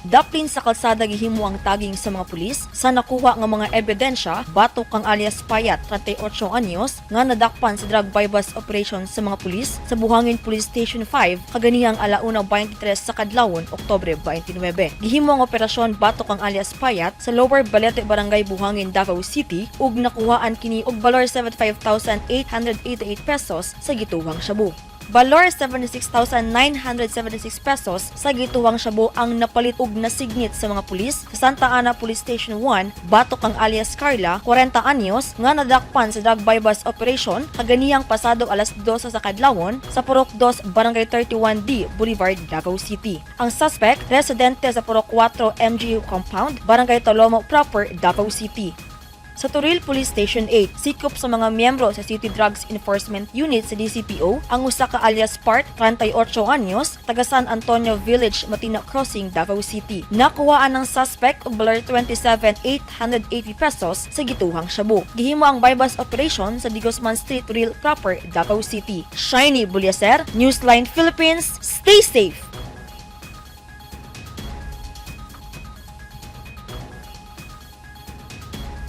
Daplin sa kalsada gihimo ang tagging sa mga pulis sa nakuha nga mga ebidensya batok kang alias Payat, 38 anyos, nga nadakpan sa drug buy-bust operation sa mga pulis sa Buhangin Police Station 5 kaganihang alauna 23 sa kadlawon, Oktubre 29. Gihimo ang operasyon batok kang alias Payat sa Lower Balete, Barangay Buhangin, Davao City ug nakuhaan kini og balor 75,888 pesos sa gituwang shabu. Balor 76,976 pesos sa gituwang shabu ang napalit og nasignit sa mga pulis sa Santa Ana Police Station 1 batok ang alias Carla, 40 anyos, nga nadakpan sa drug buy-bust operation kaganihang pasado alas 12 sa kadlawon sa Purok 2, Barangay 31D, Boulevard, Davao City. Ang suspect, residente sa Purok 4 MGU Compound, Barangay Talomo Proper, Davao City. Sa Toril Police Station 8, sikop sa mga miyembro sa City Drugs Enforcement Unit sa DCPO ang usa ka alias Part, 38 anyos, taga San Antonio Village, Matina Crossing, Davao City. Nakuhaan ng suspect og balor 27,880 pesos sa gituhang shabu. Gihimo ang buy-bust operation sa De Guzman Street, Toril Proper, Davao City. Shiny Bulyaser, Newsline Philippines, stay safe!